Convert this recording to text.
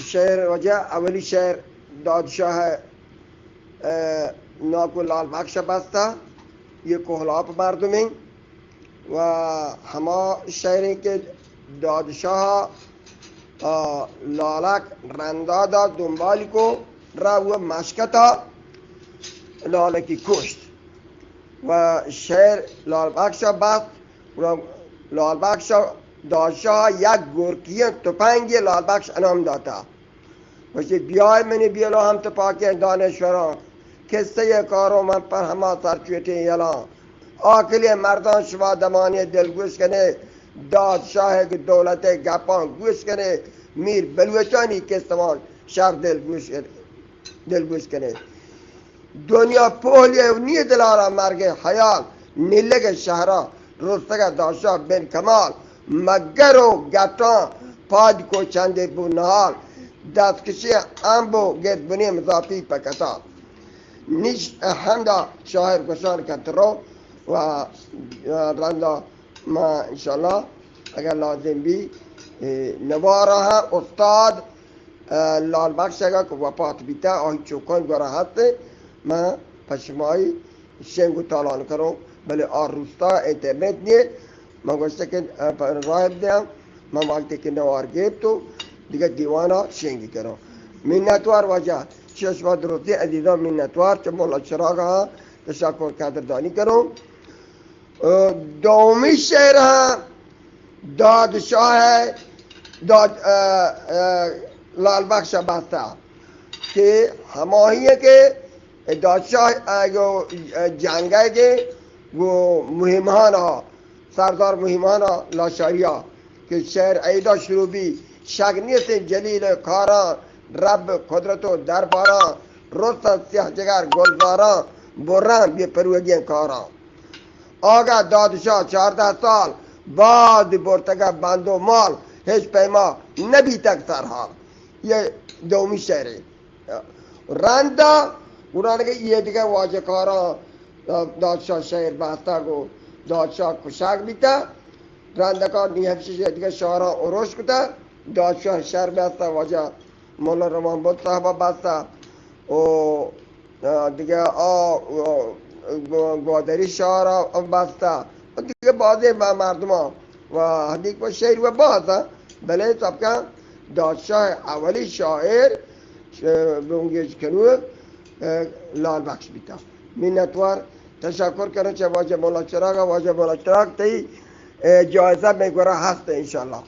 شعر واجہ، اولی شعر دادشاہ ءِ، ءَ، ناکو لال بخش ءَ بستہ، یہ کوہلاپ مردمیں و ہما شعریں کہ دادشاہ ءَ، آ، لالک رندا دا دنبال کو، را و مشکتا لالکی کشت و شعر لال بخش ءَ بست و لال بخش ءَ دادشاہ یک گورکیاں تپنگی لال بخش انعام داتا۔ گوشتی، بیائے منی بیلو ہم تپاکیں دانشوراں، قصہ ءِ کارو من پر ہما سرچوٹیں یلاں۔ عاقلیں مرداں شما دمانی دلگوش کنے، دادشاہ ءِ دولت ءِ گپاں گوش کنے، میر بلوچانی قصوان شر دلگوش کنے، دلگوش کنے۔ دنیا پوہلی ءَ نی دلارا مرگ ءِ حیال، نیلگ ءِ شہرا رستگ ءَ دادشاہ بن کمال، مگر و گٹاں پاد کو چندے بو نہال، دستکشی امب و گرد بنی مزاپی پکتا۔ نش ہندا شاعر گوشان کت رو و رندا ما انشاءاللہ اگر لازم بی، اے، نوارا ہاں استاد، اے، لال بخش اگا کہ وفات بیتا، آہی چوکان گورا ہست، ما پشمائی شنگ و تالان کروں، بلے آ روستا انٹرنیٹ نیے۔ من گوشتہ کہ، اے، پر راہ دیاں، من وقتی کہ نوار گیپت و دیگہ دیوانا شنگی کروں۔ منتوار واجہ، چہ شما درستی عزیزاں منتوار، چہ مولا چراغا تشکر قدردانی کروں۔ ءُ دومی شعر ہاں دادشاہ ءِ، داد، ءَ، ءَ، لال بخش ءَ بستہ کہ ہماہی ہے کہ دادشاہ ءَ گو جنگ ءَ گے گو مہمانا، سردار مہمانا لاشاریا کہ شعر ایدا شروع بی، شک نیست جلیل کاراں، رب قدرت و درباراں، رستن سیاہ جگر گلزاراں، برن بے پروگیں کاراں۔ آگہ دادشاہ چاردہ سال، باز برتگہ بند و مال، ہچ پیما نبیتگ سرحال۔ یہ دومی شعرے۔ رندا گڑا کہ یہ دگہ واجہ کاراں دادشاہ شعر بستہ گو دادشاہ کشاک بیتہ۔ رندکا نی ہمشی یہ دگہ شعراں اروش کتہ۔ دادشاہ شر بستہ واجہ مولا رحمان بخش صاحبہ بستہ۔ و دگہ آ، آ، گو-، گوادری شعرا بستہ۔ و دگہ بازیں م-، مردماں و ہدیک و شعر و باز، بلے سبکاں دادشاہ اولی شاعر، ش-، بنگیج کنوک، ءَ، لال بخش بیتا۔ منتوار، تشکر کروں چہ واجہ مولا چراغ، واجہ مولا چراغ تئی، ءَ، جائزہ میں گورا ہست انشاءاللہ۔